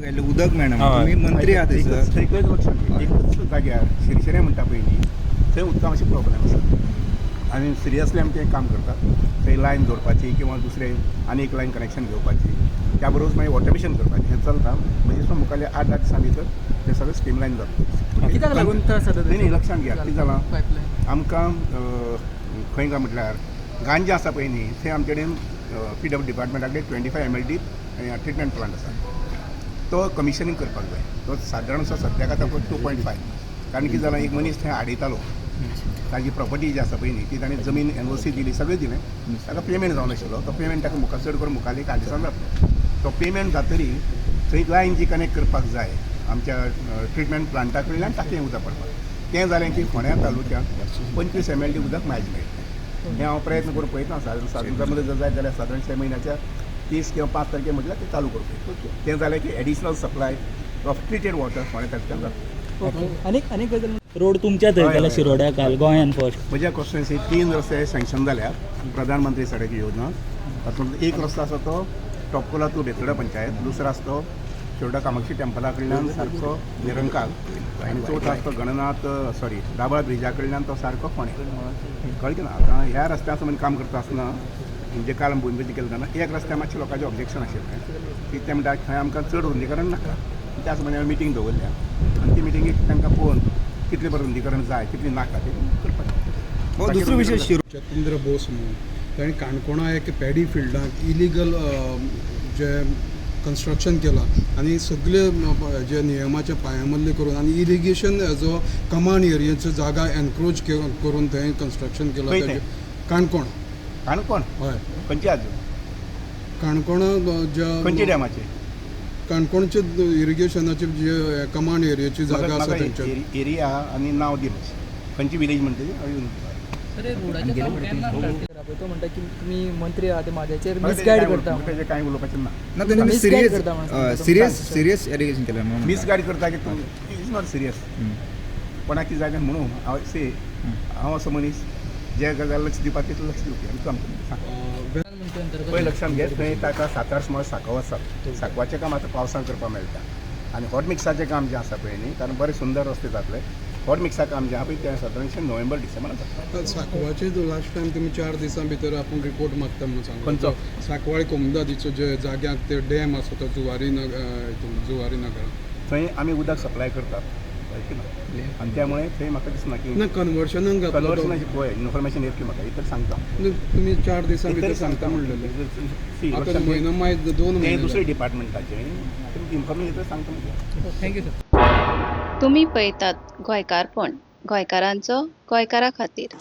आयिल्लें उदक मेळना. तुमी मंत्री आहात थंयसर. थंय लक्षात घे, एकच जाग्यार शिरशिरें म्हणटा पळय न्ही, थंय उदका मातशें प्रॉब्लेम आसा आनी सिरियसली आमी तें काम करतात. थंय लायन जोडपाची किंवा दुसरें आनी एक लायन कनेक्शन घेवपाची, त्या बरोबर मागीर ऑटोमेशन करपाचें, हें चलता. म्हणजे सो मुखारल्या 8-10 दिसां भितर तें सगळें स्ट्रीमलायन जातलें. कित्याक लागून त्रास जाता? न्ही न्ही, लक्षांत घेयात, कितें जालां, पायपलायन. आमकां खंय काय म्हटल्यार गांजा आसा पळय न्ही, थंय आमचे कडेन पीडब्ल्यू डिपार्टमेंटा कडेन 25 MLD treatment plant आसा. तो कमिशनींग करपाक जाय. तो सादारणसो सद्याक आतां 2.5. कारण कितें जालां, एक मनीस थंय आडयतालो. ताजी प्रॉपर्टी जी आसा पळय न्ही, ती ताणें जमीन एनओसी दिली, सगळें दिलें, ताका पेमेंट जावं नाशिल्लो. तो पेमेंट ताका मुखार, चड करून मुखार एक 8 दिसान जातलो. तो पेमेंट जातरी थंय लायन जी कनेक्ट करपाक जाय आमच्या ट्रिटमेंट प्लांटा कडल्यान टाकयें उदक पडपाक, तें जालें की फोंड्या तालुक्यांत 25 MLD उदक मायज मेळटलें. हें हांव प्रयत्न करून पळयता. सादारण सादारण जर जाय जाल्यार सादारण 6 म्हयन्याच्या 30 किंवा 5 तारखे म्हटल्यार तें चालू करपाक. तें जालें की additional supply of treated water फोंड्या तालुक्यांत जातलें. आनीक आनीक गजाल. रोड तुमच्या थंय हय, केला हय. शिरोड्या काल गोंयान फर्स्ट. म्हज्या कॉन्स्टिट्युएन्सी तीन रस्ते सँक्शन जाल्यात प्रधानमंत्री सडक योजना. तातूंत एक रस्तो आसा तो टॉपकोला टू बेतोडा पंचायत, दुसरो आसा तो शिरोडा कामाक्षी टेम्पला कडल्यान सारको निरंकाल आनी चवथो आसा तो गणनाथ, सॉरी, दाबाळ ब्रिजा कडल्यान तो सारको फोंडें. कळ्ळें की ना? आतां ह्या रस्त्याचो म्हणजे काम करता आसतना, म्हणजे काल भुंयपुजी केलें तेन्ना एक रस्त्या मातशें लोकांचें ऑब्जेक्शन आशिल्लें की ते म्हणटा थंय आमकां चड रुंदीकरण नाका. त्या संबंदी आमी मिटींग दवरल्या आनी ती मिटिंगेक तांकां पळोवन कितलें बरें रुंदीकरण जाय, कितलें नाका तें करपाचें. हो दुसरो विशय शिरो जतींद्र बोस म्हणून ताणें काणकोणा एक पॅडी फिल्डाक इलिगल जे कन्स्ट्रक्शन केलां आनी सगळे जे नियमाचे पायामल्य करून आनी इरिगेशन जो कमांड एरियाचो जागा एनक्रोच करून थंय कन्स्ट्रक्शन केलां. खंय तें? ताजें काणकोण. काणकोण? हय. खंयचे आजू? काणकोणा ज्या खंयचे डॅमाचे? काणकोणचे इरिगेशनाचे जे कमांड एरियाची जागा आसा तेंच्या. एरिया आनी नांव दी मातशें. खंयची विलेज म्हणटा ती? सर, हे रोडाचें काम केन्ना स्टार्ट केलां पळय, तो म्हणटा की तुमी मंत्री आहात, ते म्हाज्याचेर मिसगायड करता. तेजें कांय उलोवपाचें ना. ना, तेणी Misguide serious करता म्हणून सांगता. सिरियस सिरियस एलिगेशन केलें म्हणून. मिसगायड करता की तूं is not serious. कोणाक कितें जाय तें म्हणूं. हांव सी, हांव असो मनीस जे गजाल लक्ष दिवपाक तितलें लक्ष दिवपी. आनी तूं सांग. पळय, लक्षांत घे, थंय ताका 7-8 सुमार सांकव आसात. सांकवाचें काम आतां पावसान करपाक मेळटा आनी हॉट मिक्साचें काम जें आसा पळय न्ही, कारण बरे सुंदर रस्ते जातले. हॉट मिक्सा काम जें आहा पळय तें सादारणशें नोव्हेंबर डिसेंबरान जातलें. सांकवाचे लास्ट टायम तुमी 4 दिसां भितर आपूण रिपोर्ट मागता म्हणून सांगलो. खंयचो? सांकवाळे कोमुनिदादीचो जे जाग्याक ते डॅम आसा तो जुवारी हितून जुवारी नगरान. थंय आमी उदक सप्लाय करतात, कळ्ळें की ना? आनी त्यामुळे थंय म्हाका दिसना की ना, कन्वर्शनाक घातलो तो. कन्वर्सनाची पळय इन्फॉर्मेशन येतली म्हाका, इतर सांगता. न्ही, तुमी 4 दिसां भितर इतर सांगता म्हणलेलें. सी, आतां लक्षांत घे. म्हयनो मागीर 2 तें म्हयने दुसरे जाले. डिपार्टमेंटाचें इन्फॉर्मेशन येतलें, सांगता मागीर. Thank you sir. तुमी पळयतात गोंयकारपण, गोंयकारांचो गोंयकारा खातीर.